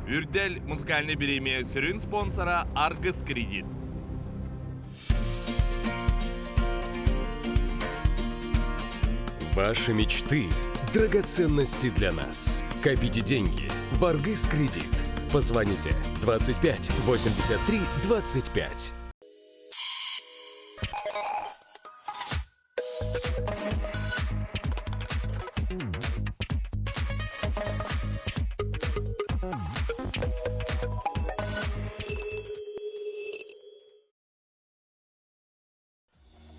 Үрдэл музыкальнай бириэмийэ сүрүн спонсора Аргыс Кредит. Ваши мечты – драгоценности для нас. Копите деньги в Аргыс Кредит. Позвоните 25 83 25.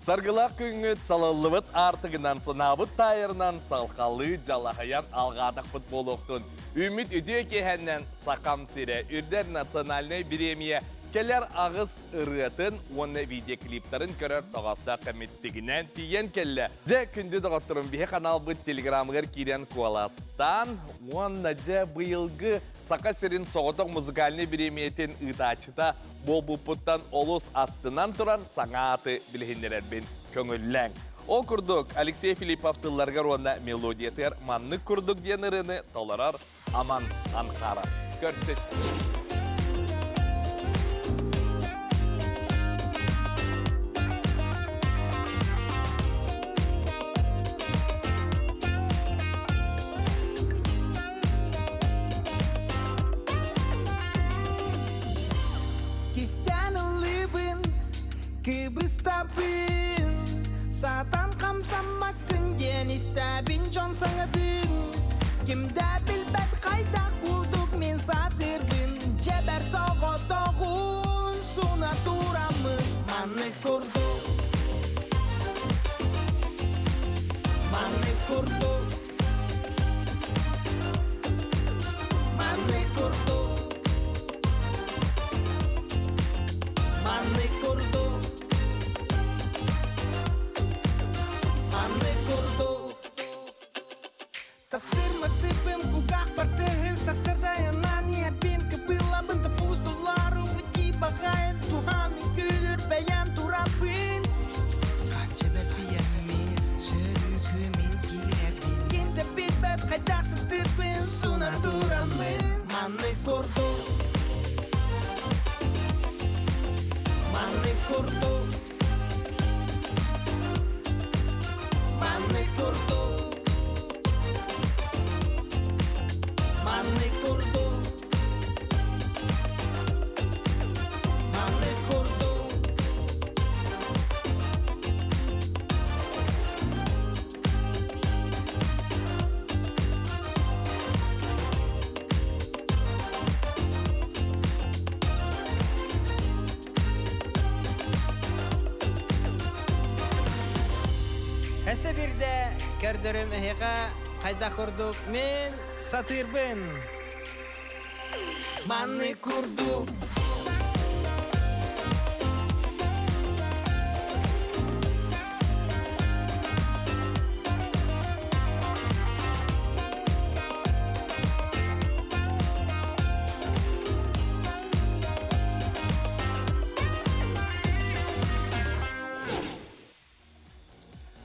Саргылаах күҥҥүт салаллыбыт аартыгынан, санаабыт таайарынан салхалыы дьалаһыйан алҕаатахпыт буолуохтун. Үүммүт үтүө киэһэннэн Сахам сирэ үрдэр национальнай бириэмийэ кэлэр аҕыс ырыатын уонна видеоклиптарын көрөр тоҕоостоох кэмиттигинэн тиийэн кэллэ. Дьэ, күндү доҕотторум, биһи ханаалбыт телеграмыгар киирэн куоластаан уонна дьэ быйылгы Саха сирин соҕотох музыкальнай бириэмийэтин ыытааччыта буолбуппуттан олус астынан туран саҥа ааты билиһиннэрэрбин көҥүллээҥ. Ол курдук, Алексей Филиппов тылларыгар уонна мелодиятыгар маннык курдук диэн ырыаны толорор Аман Анхара. Көрсүт. Кистээн ыллыыбын, кыбыстабын, саатан хамсаммаккын диэн истэбин дьон саҥатын. Ким да билбэт хайдах курдук мин сатыырбын, дьэбэр соҕотоҕун суна тураммын. Маннык курдук, маннык курдук, маннык курдук, маннык курдук, маннык курдук. Таптыыр тыпым кугах бартыһын сарсырдайынан иһэппин кыбылабын топустулар уйти багайын тухами күлүр бэйэм турабын Хачча бэрпийэммин, сөрүкүмин киирэбин. Ким да билбэт хайдах сытыппын суна тураммын маннык курдук маннык курдук маннык курдук маннык курдук маннык курдук. Өссө биирдэ көрдөрүм эһиэхэ хайдах курдук мин сатыырбын. Маннык курдук.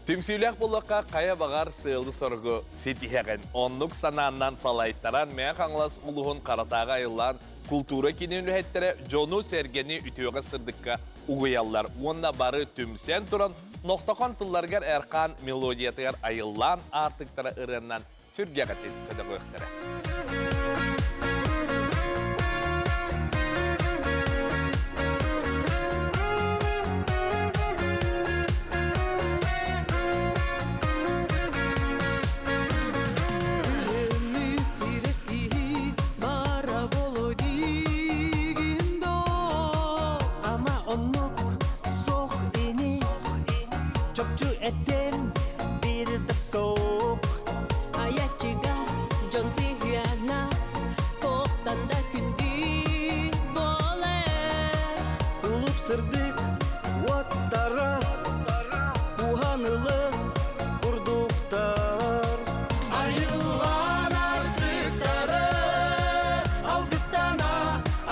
Түмсүүлээх буоллахха хайа баҕар сыалы-соругу ситиһэҕин. Оннук санааннан салайтаран Мэҥэ Хаҥалас улууһун Харатааҕы айыллаан култуура киинин үлэһиттэрэ дьону-сэргэни үтүөҕэ-сырдыкка угуйаллар уонна бары түмсэн туран нохтохон тылларыгар Эрхаан мелодиятыгар айыллаан аартыктара ырыаннан сүргэҕитин көтөҕүөхтэрэ. Ама оннук суох ини чопчу этим бир да суох Айаччыга дьон сыһыана туохтан да күндү буолар. Кулуп сырдык уоттара куһанылы курдуктар Айыллан артыктары алгыстана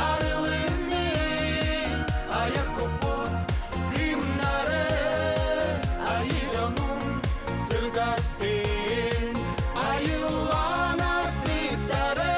арылыннын аяк коппут кымнары айы дьонун сырдаттын айыллан артыктары.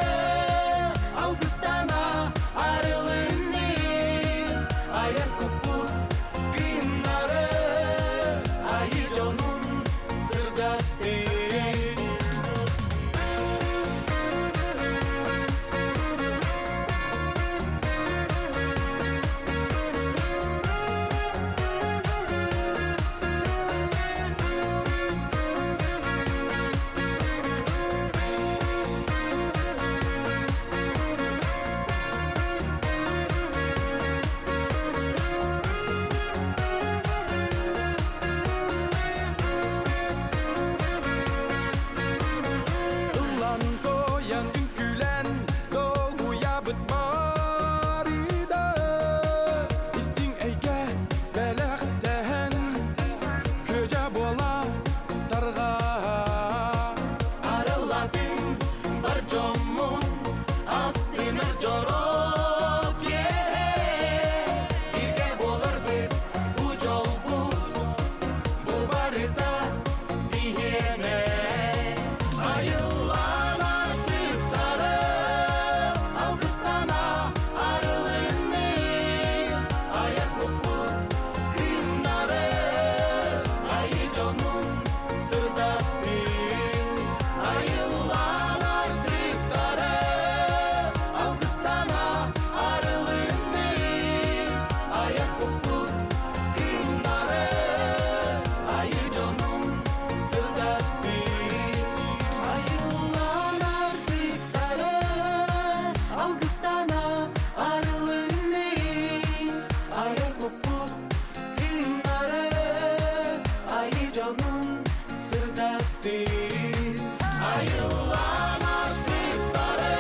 Алгыстана арылыннын Айар куппут кыымнары Айыы дьонун сырдаттын Айыллан артыктары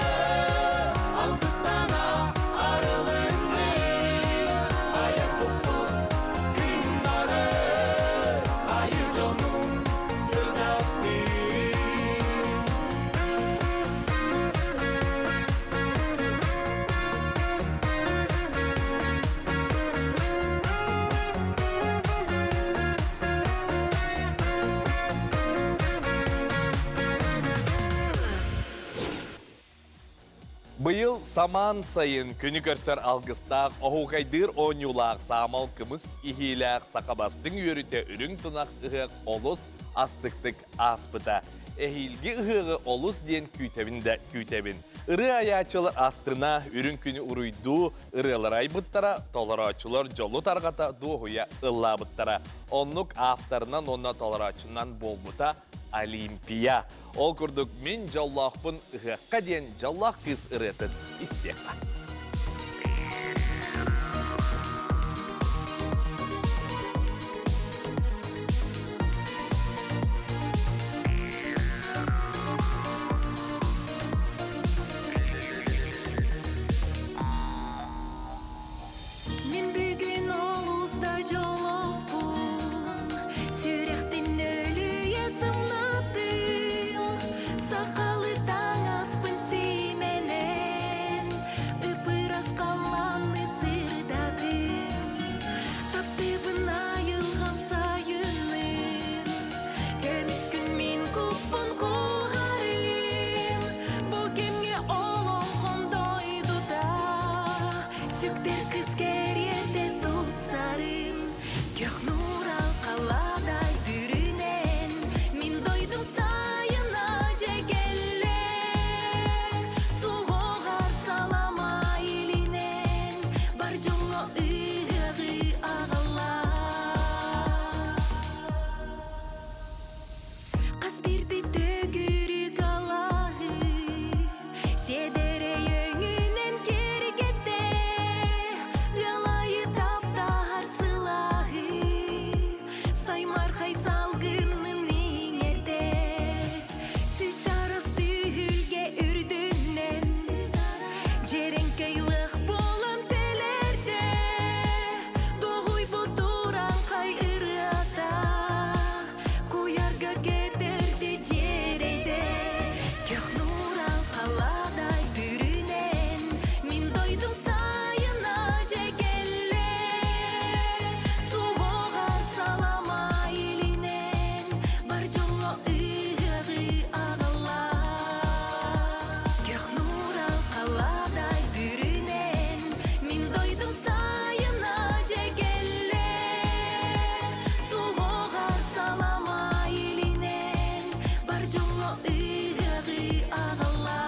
Алгыстана арылыннын Айар куппут кыымнары Айыы дьонун сырдаттын Быйыл самаан сайын күнү көрсөр алгыстаах, оһуокайдыыр оонньуулаах саамал кымыс иһиилээх саха бастыҥ үөрүтэ үрүҥ тунах ыһыах олус астыктык ааспыта. Эһиилги ыһыаҕы олус диэн күүтэбин да күүтэбин. Ырыа айааччылар астына, үрүҥ күнү уруйдуу ырыалары айбыттара, толорооччулар дьолу тарҕата дуоһуйа ыллаабыттара. Оннук авторынан уонна толорооччунан буолбута Олимпия. Ол курдук мин дьоллоохпун ыһыахха диэн дьоллоох кыыс ырыатын истиэххэ. Мин бүгүн олус да дьоллоохпун, сүрэхтин өлүйэ сымнаттым, сахалы таҥаспын симэнэн, ып-ырас халлааны сырдатым, таптыыбын айылҕам сайынын, көмүс күн мин куппун куһарым, бу кэмҥэ олоҥхом дойдута. Сүктэр кыс кэриэтэ тупсарын, Көх нуурал халадай бүрүнэн, Мин дойдум сайына дьэ кэллэ. Суһоҕар салама илинэн, Бар дьоҥҥо ыһыаҕы аҕалла. Хас биирдии төгүрүк алаһы Сиэдэрэй өҥүнэн киэргэтэ, Ыалайы таптаһар сылааһы, Саймархай салгынын иҥэрдэ. Сүүс арас түһүлгэ үрдүнэн, Дьэрэҥкэй лых буолан тэлэрдэ, Дуоһуйбут урааҥхай ырыата. Куйарга көтөрдү дьиэрэйдэ, Көх нуурал халадай бүрүнэн, Мин дойдум сайына дьэ кэллэ. Суһоҕар салама илинэн, Бар дьоҥҥо ыһыаҕы аҕалла. Көх нуурал халадай бүрүнэн, Мин дойдум сайына дьэ кэллэ. Суһоҕар салама илинэн, бар дьоҥҥо ыһыаҕы аҕалла.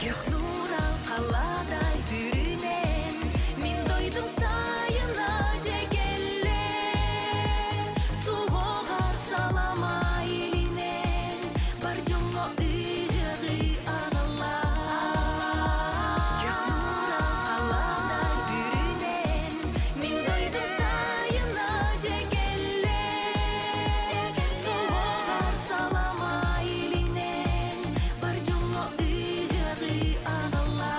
Көх нуурал халадай бүрүнэн, Мин дойдум сайына дьэ кэллэ. Суһоҕар салама илинэн, Бар дьоҥҥо ыһыаҕы аҕалла. Көх нуурал халадай бүрүнэн, Мин дойдум сайына дьэ кэллэ. Суһоҕар салама илинэн, Бар дьоҥҥо ыһыаҕы аҕалла.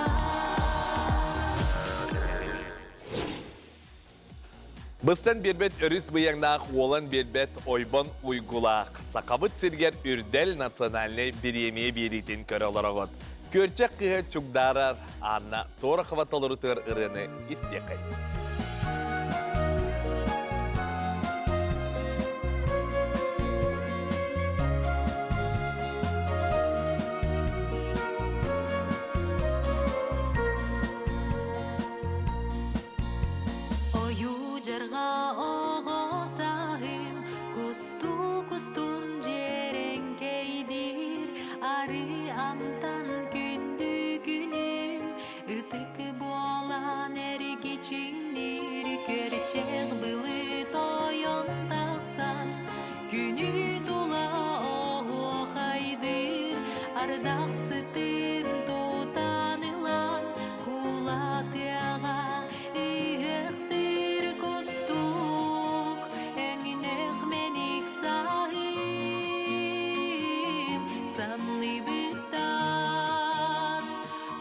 Быстан биэрбэт өрүс быйаҥнаах уолан биэрбэт ойбон уйгулаах Сахабыт сиригэр Үрдэл национальнай бириэмийэ биэриитин көрө олороҕут. Күөрчэх кыыһа Чугдаарар Анна Торохова толорутугар ырыаны истиэхэй. Хары амтан күндү күнү Ытык буолан эргичиҥниир Көрчэх былыт ойон тахсан Күнү тула оһуохайдыыр Ардах сытын тутан ылан Кулатыаҕа ыһыахтыыр кустук Өҥнөөх мэник саһыым Санныбыттан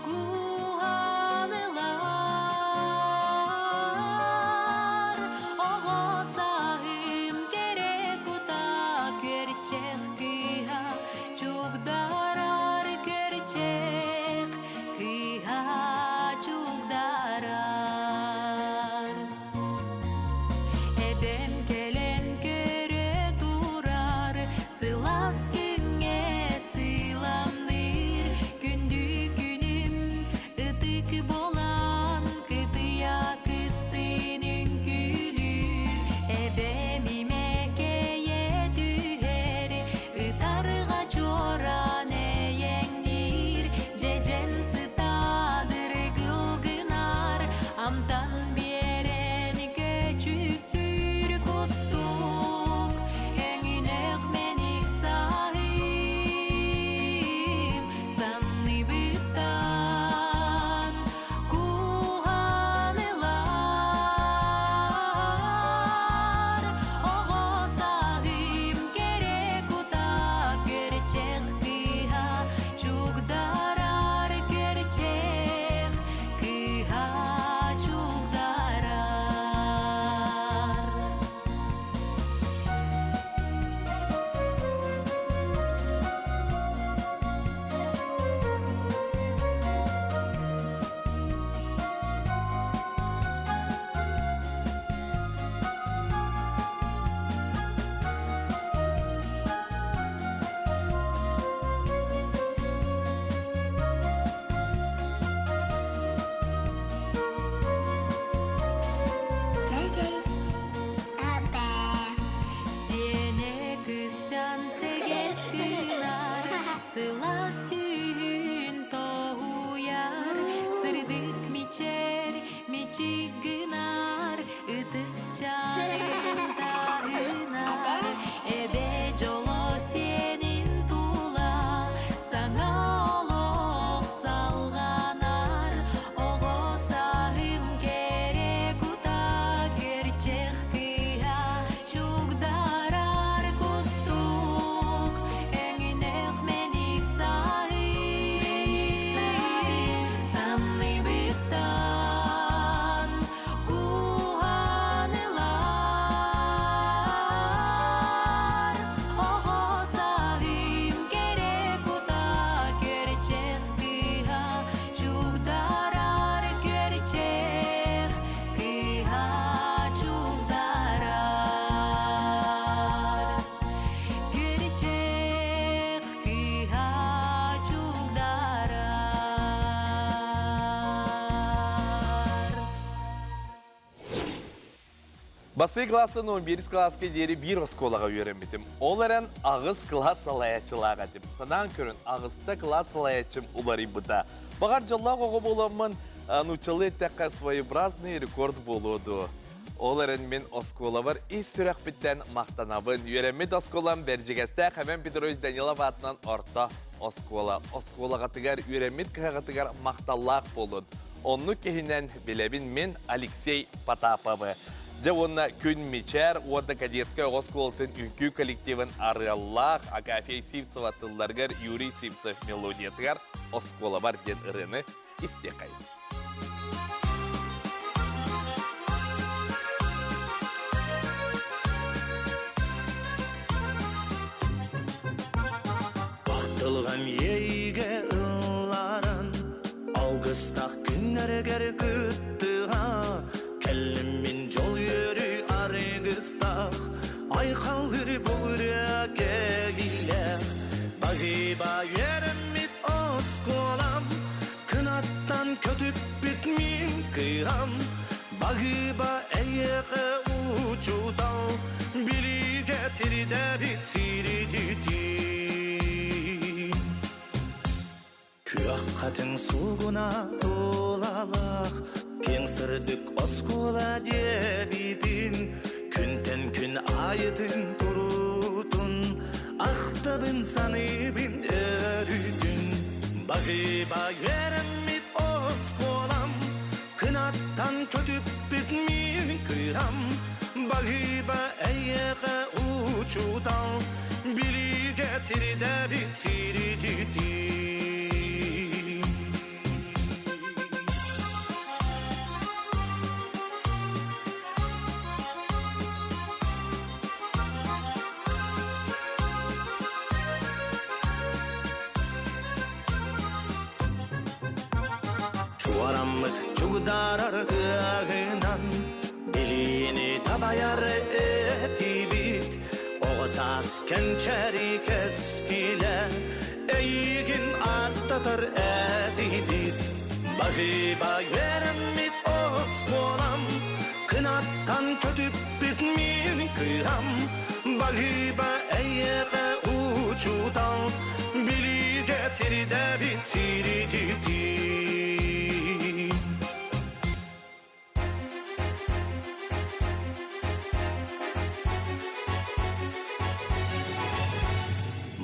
кууһан ылар Оҕо сааһым кэрэ кута күөрчэх кыыһа Чугдарар күөрчэх кыыһа чугдарар Эбэм кэлэн көрө турар, сылаас күҥҥэ сыламныыр. Күндү күнүм ытык буолан, кытыйа кыстыын үҥкүүлүүр. Эбэм имэкэйэ түһэр, ытарҕа чуораан эйэҥниир. Дьэдьэн сытаадыр гыл гынар, амтан биэрэн көчүктүүр кустук өҥүнэх мэник саһыым санныбыттан кууһан ылар оҕо саһыым кэрэ кута көрчэх кыыһа чугдарар көрчэх кыыһа чугдарар. Сиэнэ кысчан сэгээс гынар, сылаас сүүһүн тоһуйар, сырдык мичээр мичик гынар, ытыс чаанын таһынар, эбэ дьоло сиэнин тула, саҥа олох салҕанар, оҕо сааһым кэрэ кута, күөрчэх кыыһа чугдарар кустук, өҥүнэх мэник саһыы, санныбыттан кууһан ылар. Оҕо сааһым кэрэ кута күөрчэх кыыһа чугдарар күөрчэх кыыһа чугдарар. Күөрчэх кыыһа чугдарар. Бастакы класстан 11 класска диэри биир оскуолаҕа үөрэммитим. Ол эрэн аҕыс кылаас салайааччылаах этим. Санаан көрүн, аҕыста кылаас салайааччым уларыйбыта. Баҕар дьоллоох оҕо буоламмын, нууччалыы эттэххэ, своеобразный рекорд буолуо дуо. Ол эрэн мин оскуолабар ис сүрэхпиттэн махтанабын. Үөрэммит оскуолам Бэрдьигэстээх Эмэн Петрович Данилов аатынан орто оскуола. Оскуолаҕытыгар үөрэммит кыһаҕытыгар махталлаах буолун. Оннук киһинэн билэбин мин Алексей Потаповы. Дьэ уонна Күн Мичээр уонна кадетскай оҕо оскуолатын үҥкүү коллективын арыаллаах Агафья Сивцева тылларыгар Юрий Сивцев мелодиятыгар «Оскуолабар» диэн ырыаны истиэххэйин. Ахтылҕан иэйиигэ ылларан, Алгыстаах күннэргэр кыттыһа, Кэллим мин дьол үөрүү арыгыстаах, Айхаллыр бу ырыа кэһиилээх. Баһыыба үөрэммит оскуолам, Кынаттан көтүппүт мин кыһам, Баһыыба эйиэхэ учуутал, Билиигэ сирдээбит сирдьитим. Күөх хатыҥ суугуна тулалаах, Киэҥ сырдык оскуола диэбитин, Күнтэн күн аайытын куруутун, Ахтабын саныыбын өрүүтүн. Баһыыба үөрэммит оскуолам, Кынаттан көтүппүт мин кыһам, Баһыыба эйиэхэ учуутал, Билиигэ сирдэбит сирдьитин. Чуораммыт чугдаарар тыаһынан Билиини табайар этибит Оҕо саас кэнчээри кэскилэ Эйигин ааттатар этибит Баһыыба үөрэммит оскуолам Кынаттан көтүппүт мин кыһам Баһыыба эйиэхэ учуутал Билиигэ сирдэбит сирдьитин.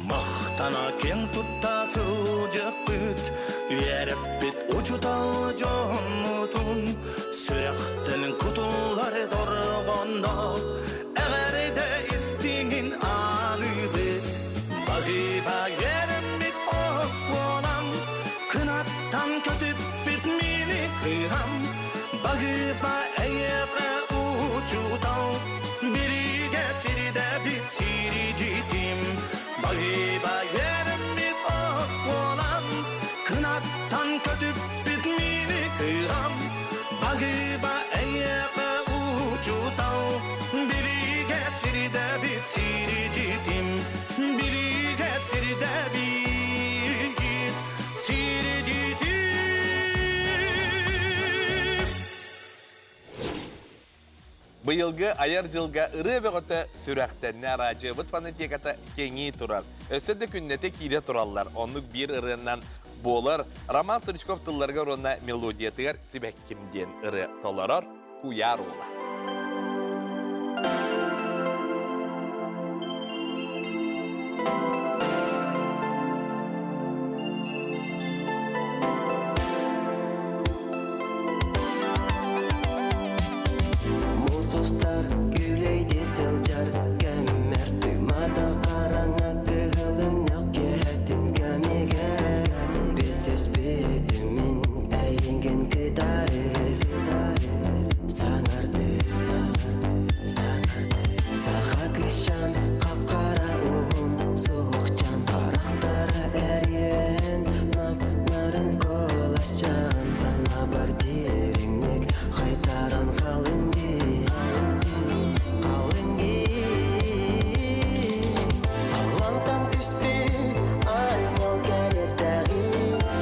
Махтана киэҥ тутта сылдьыахпыт, үөрэппит учуутал дьоммутун, сүрэхтэн кутуллар дорҕоонноох эҕэрдэ истиҥин аныыбыт. Баһыыба үөрэммит оскуолам, кынаттан көтүппүт мини кыһам, баһыыба эйиэхэ учуутал, биригэ сирдэбит сирдьитим. Баһыыба үөрэммит оскуолам, кынаттан көтүппүт мини кыһам, баһыыба эйиэхэ учуутал, биригэ сирдэбит сирдьитим. Биригэ сирдэбит сирдьитим. Быйылгы айар дьылга ырыа бөҕөтө сүрэхтэннэ араадьыйабыт фонотеката кэҥии турар. Өссө да күннэтэ киирэ тураллар. Оннук биир ырыаннан буолар Роман Стручков тылларыгар уонна мелодиятыгар «Сибэкким» диэн ырыа толорор Куйаар уола. Муус устар күүлэйдии сылдьар кэммэр Тыыммата хараҥа кыһылыҥнах киэһэтин кэмигэр Билсиспитим мин эйигин кытары Саҥарды, саҥарды Саха кыысчаан хап-хара уһун суһуохчаан Харахтара эриэн нап-нарын куоласчаан Санаабар дириҥник хайтаран халыҥ дии Халыҥ дии Халлаантан түспүт аймал кэриэтэҕи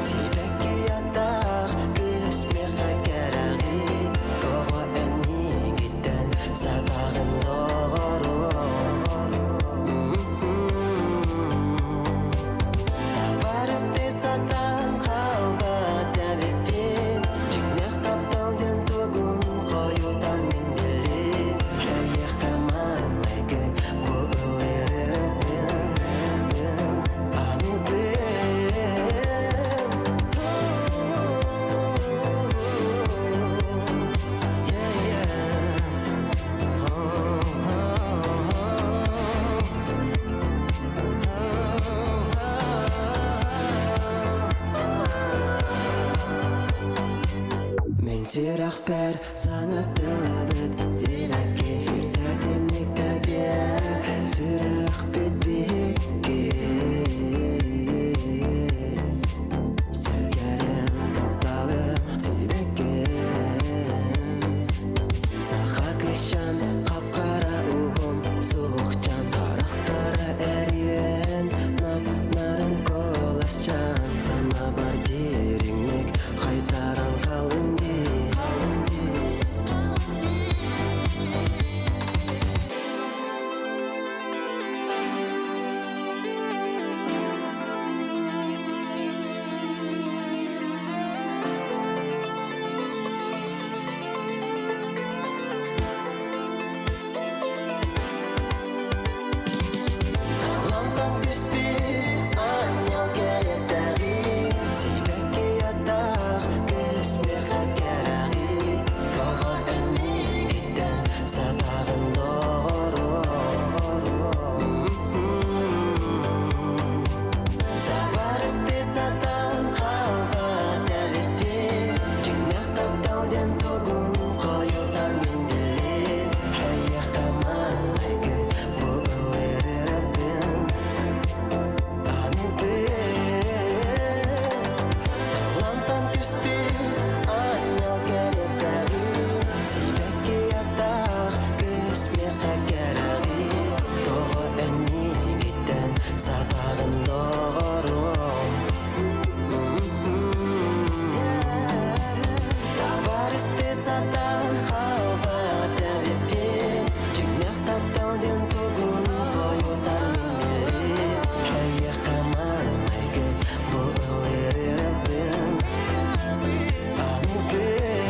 Сибэкки аттаах кыыс миэхэ кэрэҕи Тоҕо эн миигиттэн сатаҕын доҕоруом Табаарыстыы сатаан хаалбат эбиппин Дьиҥнээх таптал диэн тугун хойутаан мин билим Эйиэхэ маҥнайгы бу ыллыырбын Аныыбын Yeah, yeah. Oh, oh, oh. Мин сүрэхпэр саҥа тылыбыт сибэкки үрдэтимник тэбиэ сүрэхпит биһикки Сүгэрим тапталым сибэкки Саха кыысчаан хап-хара уһун суһуохчаан Харахтара эриэн нап-нарын куоласчаан Санаабар дириҥник хайтаран халыҥ дии. Таптаҕын доҕорум Табаарысты сатаан хаалбат эбиппин Дьиҥнээх таптал диэн тугун хойутар мин билим Эйиэхэ маҥнайгы бу ыллыырбын Аныгын.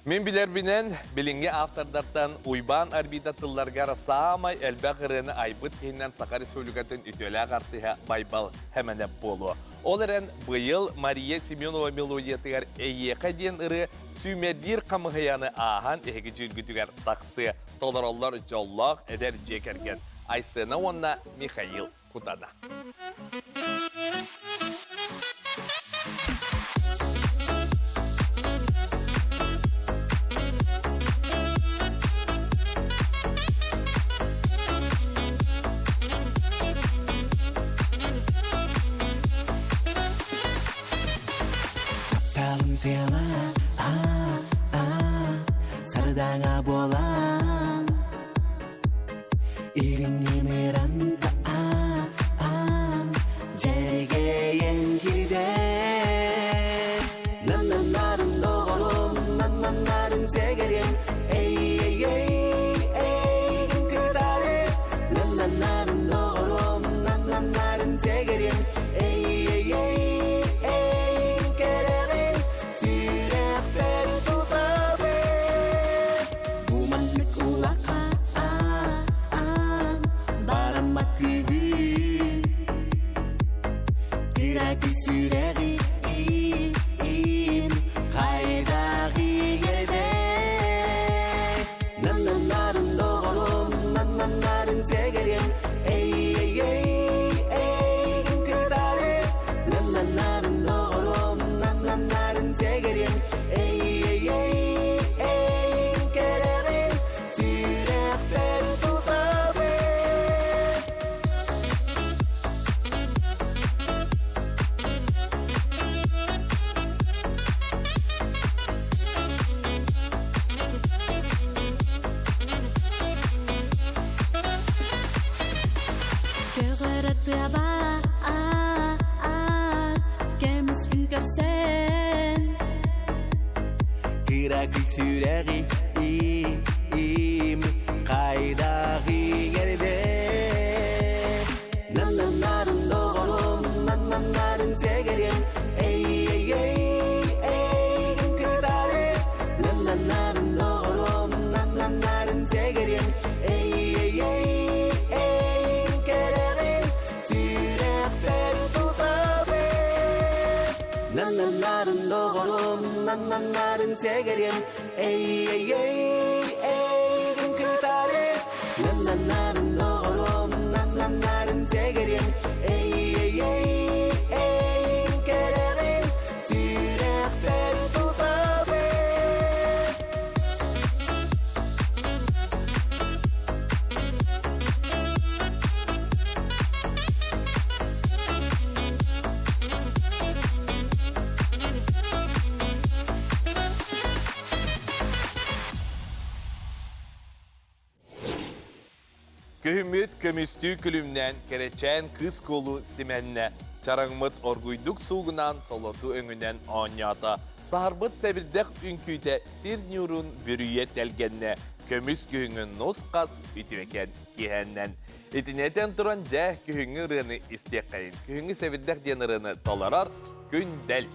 Мин билэрбинэн, билиҥҥи автордартан Уйбаан Арбита тылларыгар саамай элбэх ырыаны айбыт киһинэн Саха Республикатын үтүөлээх артыыһа Байбал Хэмэнэп буолуо. Ол эрэн, быйыл Мария Семенова мелодиятыгар «Эйиэхэ» диэн ырыа сүүмэрдиир хамыһыйаны ааһан эһиги дьүүлгүтүгэр тахсыа. Толороллор дьоллоох эдэр дьиэ кэргэн Айсена уонна Михаил Кутана. Тапталым тыала, а, а, сардаҥа буолан Илиҥҥимиран аан дьэгэйэн киирдэ. Наннаннарын доҕорум, наннаннарын сэгэриэм, эй эй эй эйгин кытары. Наннаннарын доҕорум, наннаннарын сэгэриэм, эй эй эй эйгин кэрэҕин сүрэхпэр тутабын. Бу маннык улахан бараммат күүһү Тирати сүрэҕи хайдах игэрдэ Наннаннарын доҕорум, наннаннарын сэгэриэм Эй, эй, эй, эйгин кытары Наннаннарын доҕорум, наннаннарын сэгэриэм Эй, эй, эй, эйгин кэрэҕин сүрэхпэр тутабын. Көҕөрөр тыаба көмүспүн көрсөн Кыра сүрэҕи им хайдах иҥэрдэ Наннаннарын доҕорум, наннаннарын сэгэриэм Эй, эй, эй, эйгин кытары Наннаннарын доҕорум, наннаннарын сэгэриэм Эй, эй, эй, эйгин кэрэҕин сүрэхпэр тутабын Наннаннарын доҕорум, наннаннарын сэгэриэм Эй, эй, эй, эйгин кытары Наннаннарын доҕорум, наннаннарын сэгэриэм Эй, эй, эй, эйгин кэрэҕин сүрэхпэр тутабын. Күһүммүт көмүстүү күлүмнээн кэрэчээн кыыс куолу симэннэ, чараҥмыт оргуйдук суугунаан солоту өҥүнэн оонньоото. Саһарбыт сэбирдэх үҥкүүтэ сир ньуурун бүрүйэ тэлгэннэ, көмүс күһүҥҥү нус-хас үтүөкэн киэһэннэн. Итини этэн туран, дьэ, күһүҥҥү ырыаны истиэххэйин. Күһүҥҥү сэбирдэх диэн ырыаны толорор Күндэл.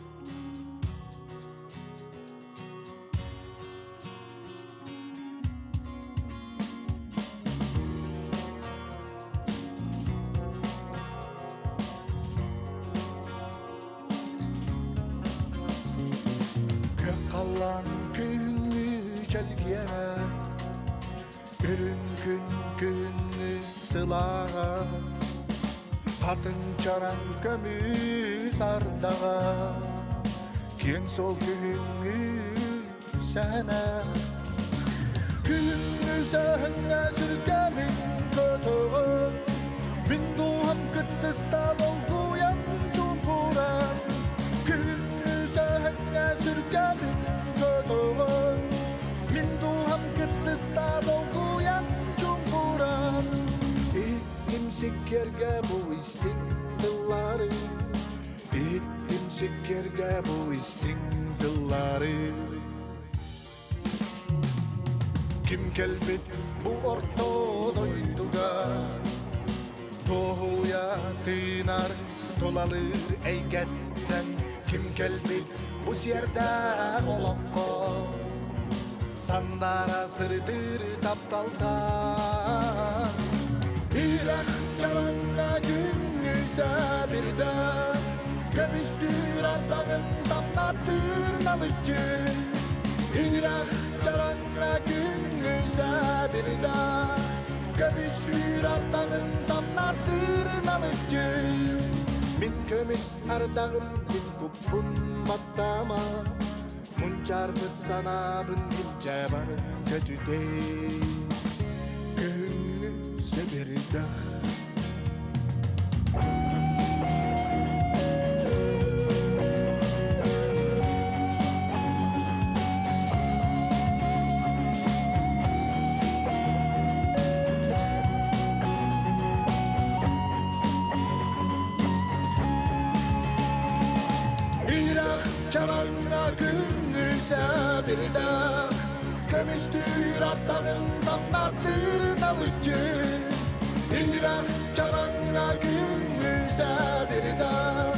Күөх халлаан күһүҥҥү чэлгиэнэ Үрүҥ күн күһүҥҥү сылааҕа Хатыҥ чараҥ көмүс ардаҕа Киэҥ суол күһүҥҥү сэһэнэ Күһүҥҥү сэһэҥҥэ сүргэбин көтөҕөн Мин дууһам кыттыста долгуйан чуумпуран Күһүҥҥү сэһэҥҥэ сүргэбин көтөҕөн Мин дууһам кыттыста. кыттыста долгуйан чуҥкуран Иһиттим сиккиэргэ бу истиҥ тыллары Иһиттим сиккиэргэ бу истиҥ тыллары Ким кэлбит бу орто дойдуга Туоһуйа тыынар тулалыыр эйгэттэн Ким кэлбит бу сиэрдээх олоххо Сандаара сырдыыр тапталтан Үрэх чараҥҥа күннүсэ бирдэ Көмүстүүр ардаҕын тамнаттыыр налыччы Үрэх чараҥҥа күннүсэ бирдэ Көмүстүүр ардаҕын тамнаттыыр налыччы Мин көмүс ардаҕым мин куппун баттаама Мунчаарбыт санаабын илдьэ бар көтүтэй Күһүҥҥү сэбирдэх Үрэх чараҥҥа күннүсэ бирдэх Көмүстүүр аттаҕын тамнаттыыр налыччы Үрэх чараҥҥа күннүсэ бирдэх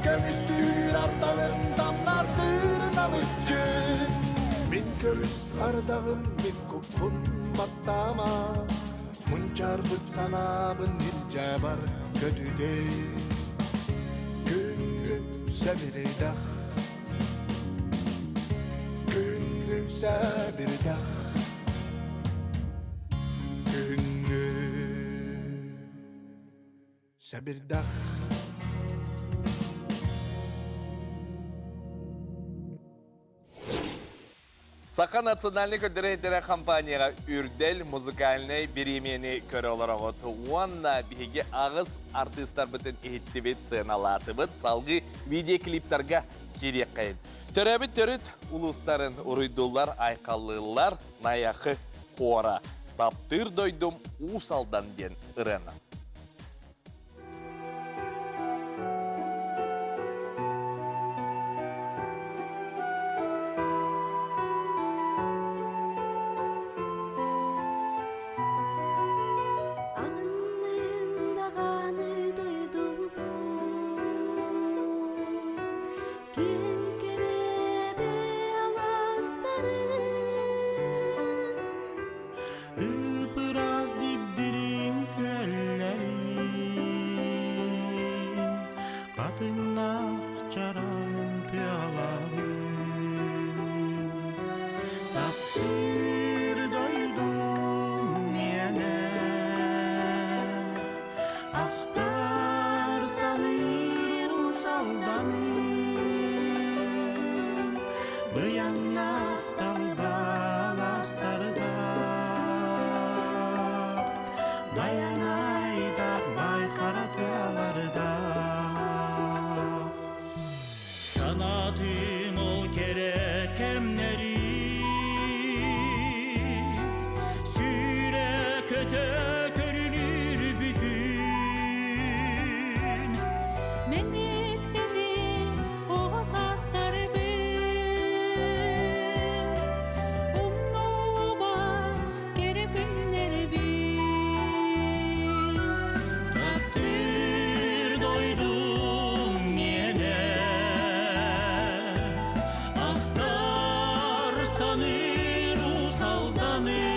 Көмүстүүр аттаҕын тамнаттыыр налыччы Мин көмүс ардаҕым мин куппун баттаама Мунчаарбыт санаабын илдьэ бар көтүтэй Күнгү сэбирдэх Күнгү сэбирдэх Күнгү сэбирдэх Саха национальнай көрдөрөр компанияҕа Үрдэл музыкальнай бириэмийэни көрө олороҕут. Уонна биһиги аҕыс артыыстарбытын иһиттибит, сыаналаатыбыт. Салгыы видеоклиптарга киириэххэйин. Төрөөбүт төрүт улуустарын уруйдууллар, айхаллыыллар Найахы хора. Таптыыр дойдум Уус Алдан диэн ырыанан. Аҕынным даҕаны дойдубун, киэҥ кэрэбэ алаастарын. Ыпыраас дибдириҥ күөллэрин, хатыҥнаах чараҥын тыаларын. Таптыыр дойдум миэнэ, ахтар саныыр усалданым, быйаҥнаах Талбаластардаах, Байанайдаах бай хара тыалардаах. Санаатым ол кэрэ кэмнэри Сүүрэ көтө көрүлүүр бүтүн. Мэниктени оҕо саастарбын умнуллубат кэрэ күннэрбин. Таптыыр дойдум миэнэ, ахтар саныыр усалданым.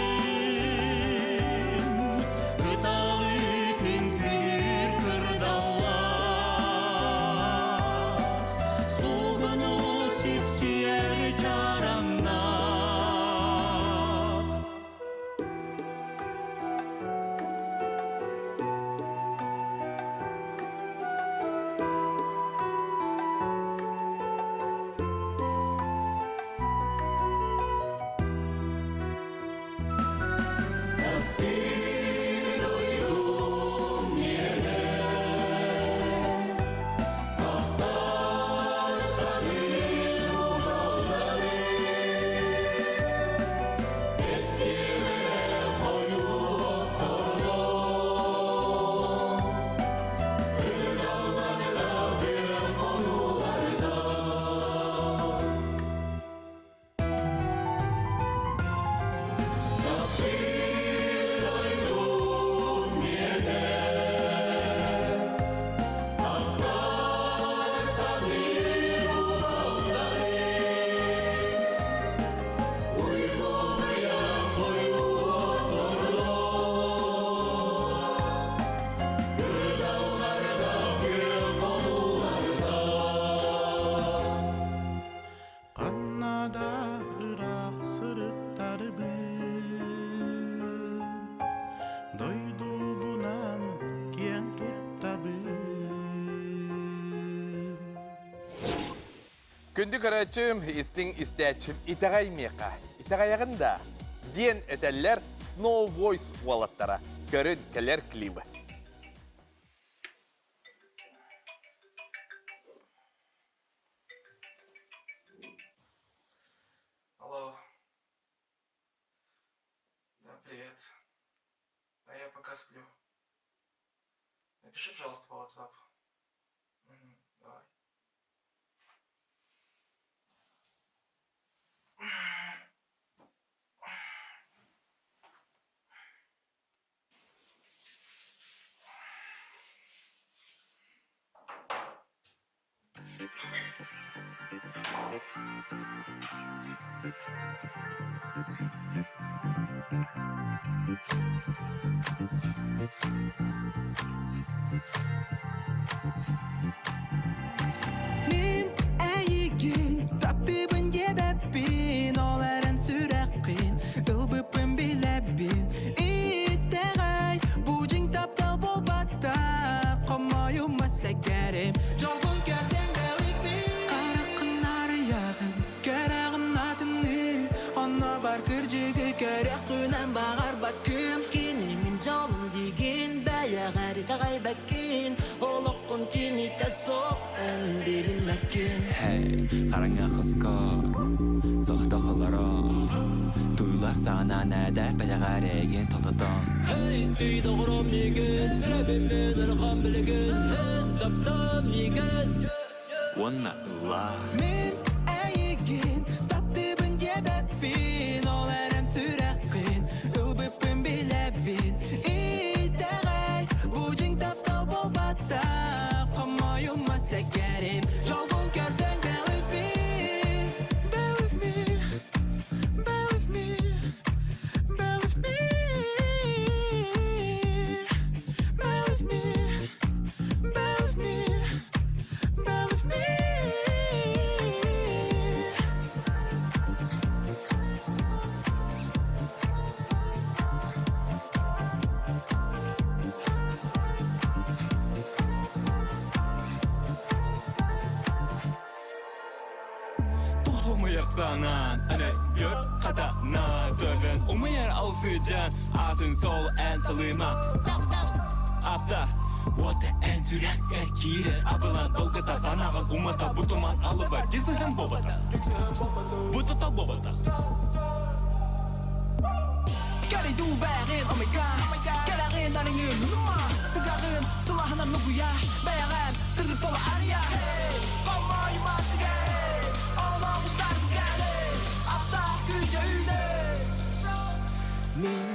Күндү көрөөччүм, истиҥ истээччим, итэҕэй миэхэ, итэҕэйэҕин да? диэн этэллэр Snow Voice уолаттара. Көрүн кэлэр клибы. Алло. Да, привет. Да, я пока сплю. Напиши, пожалуйста, по WhatsApp. Угу, давай. Мин эйигин таптыыбын диэбэппин, ол эрэн сүрэххин ылбыппын билэбин. Итэҕэй, бу дьиҥ таптал буолбатах, хомойума сэгэрим, дьолгун көрсөҥ believe me. Хараххын арыйаҕын, көрөҕүн атыны, онно бар кырдьыгы көрөххүнэн баҕарбаккын. Кини мин дьолум диигин, бэйэҕэр итэҕэйбэккин, олоххун кинитэ суох эн билиммэккин. Hey, хараҥа хоско соҕотох олорон Туйлар саҕанаан эдэр бэлэҕэр эйигин тототон Hey, истий доҕорум миигин, эрэбиммин ырхан билигин, эн таптам миигин. Уонна ыллаа Мин эйигин таптыыбын диэбэппин, ол эрэн сүрэххин ылбыппын билэбин. Итэҕэй, бу дьиҥ таптал буолбатах, хомойума сэкэрим, дьолгун көрсөн believe me, believe me, believe me, believe me, believe me, believe me, believe me. Тохтомуйахсанан, аны gör хатана Көрөн умуйар алсыжан, атын сол эн талыма Апта, Уота эн сүрэхкэр киирэр Абылан толкута санаҕын умата Бутуман алыбар дисыһын бобата Бутута бобата Кэрий дуу бэҕин, oh my god Кэрэҕин арыҥын нума Тыгаҕын сылаһынан нугуйа Бэйэҕин сырдык соло арыйа Хомойума сигэри Олох устар кэли Аптаах күүчэ үүнэ Мин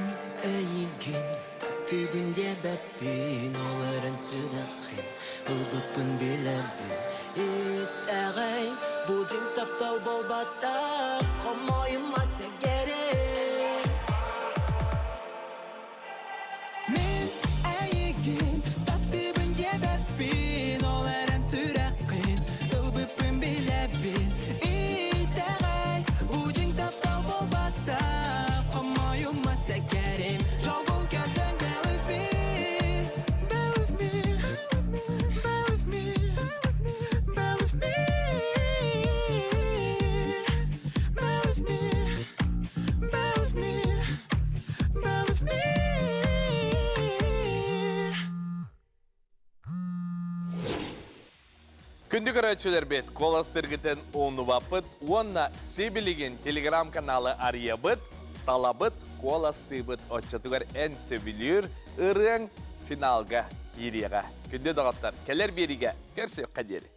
эйигин таптыыбын диэбэппин, ол эрэн сүрэххин ылбыппын билэбин. Итэҕэй, бу дьиҥ таптал буолбатах, хомойума сэгэрим. Мин эйигин таптыыбын диэбэппин, ол эрэн сүрэххин ылбыппын билэбин. Итэҕэй, бу дьиҥ таптал буолбатах, хомойума сэгэрим, дьолгун көрсөн believe me, believe me, believe me, believe me, believe me, believe me, believe me. Күндү көрөөччүлэрбит, куоластыргытын умнубаппыт уонна сибилигин телеграм-каналы арыйабыт, талабыт, куоластыыбыт оччотугар эн сөбүлүүр ырыаҥ финалга киириэҕэ. Күндү доҕоттор, кэлэр биэриигэ көрсүөххэ диэри.